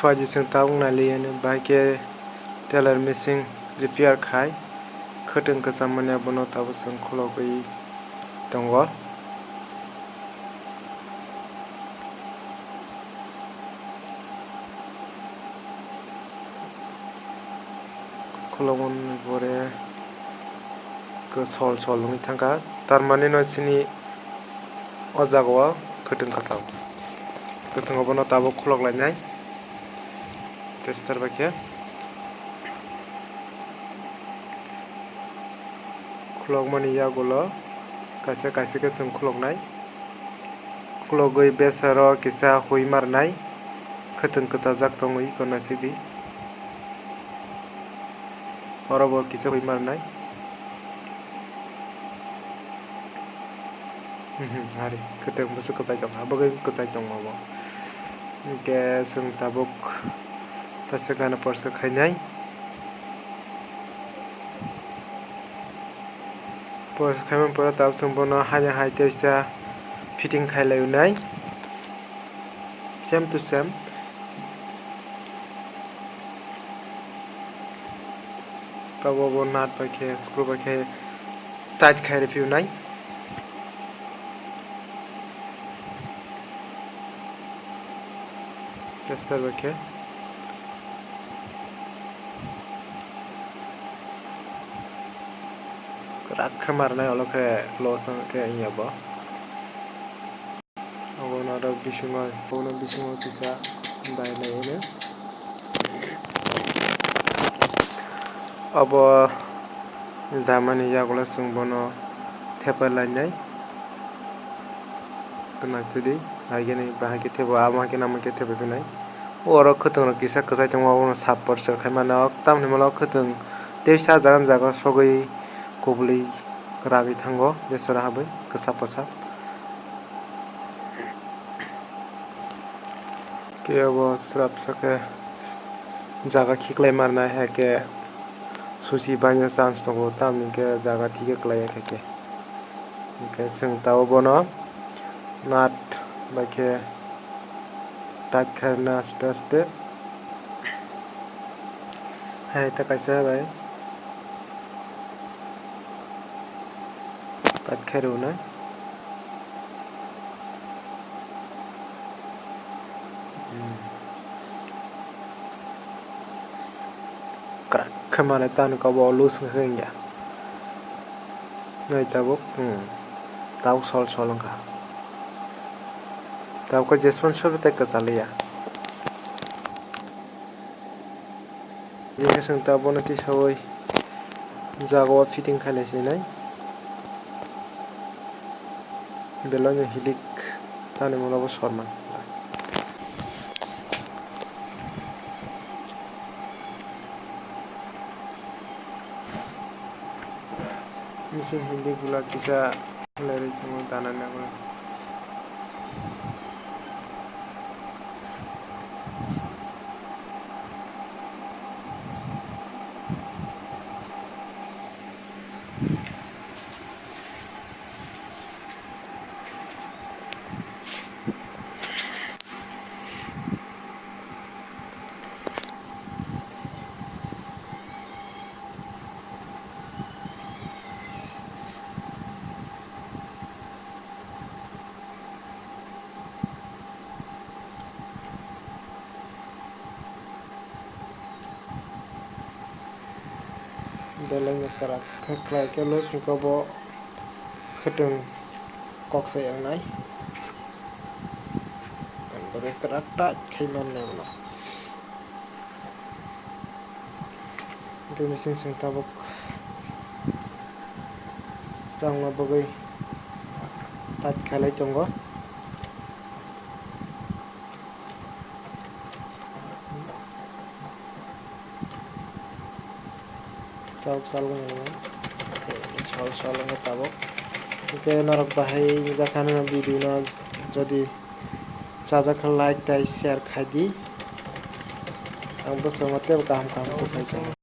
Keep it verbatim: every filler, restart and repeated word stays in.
Paji chwng tabuk nailai yani, bahai khe tailor machine repair khai, khwtwng kwcham manya bono tabuk chwng khulogwi tongo. Khulogmani pore khe sol sol wngwi thangkha, tarmani no chini o jaga o khwtwng kwcham, kwchwng obono tabuk khulok lainai. Tester bai khe khulokmani yagulo kaisa kaisa khe chwng khuloknai. Khulogwi besaro kisa hui marnai, khwtwng kwchajak tongwi iko naisidi. Oro bo kisa hui marnai. Mhm, ari, kwtwng bwswk kwchai tongkha, abo khe kwchai tongma bo. Hinkhe chwng tabuk taisa gana porsa khainai. Porsa khaimani pore tabuk chwng bono haino hai teisa fitting khailai nai. Same to same. Tabuk bo nut bai khe, screw bai khe tight khai rw phiyunai. Tester bai khe. Kwrak khe marnai, olo khe loss wng khe wngya bo. Obono aro bisingo, obono bisingo kisa bai lai hino. Obo damani yagulo chwng bono thepai lainai. Naisidi, haikhe ni bahai khe thebo, abo haikhe namo khe thepai phinai. Oro khwtwng rok kisa kwchai tongo, obono sap porsa khai mano. Tamoni hwnba o khwtwng tei sa jaga ni jaga sogwi kubuli ragwi thango, besora habwi kwsa kwsa. Khe obo swrapsa khe jaga khiklai marnai, hai khe susi baina chance tongo, tamoni khe jaga thikhe klaiya khe khe. Hinkhe chwng tabuk bono nut bai khe tight khairwna aste aste. Hai ta kaisa bai tight khairwna. Hmm. Kwrak khe manwi tani kobo loose wngkha khe wngya. Nai tabuk, hmm, tabuk sol sol wngkha. Tabuk khe jespan sobi tei kwchaliya. Bini chwng ta bono tisaui jaga o fitting khailai sinai. Belai no hilik tani mano bo sorma. Bisi hilik bwla kisa. Lerwi chwngno dana nangmani. Belai no kwrak khe khlai khe lo singko bo khwtwng kok se wngnai. Ang bo khe kwrak ta khai man nai mano. Hwnkhe machine chwng tabuk changma bagwi tight khailai tongo. Tabuk chalwi nai, sal sal wngkha tabuk. Hwnkhe norok bahai wngjakha nini video no, jodi chajak kha like tai share khai di. Ang bwskango teibo kaham kaham tubui tongo.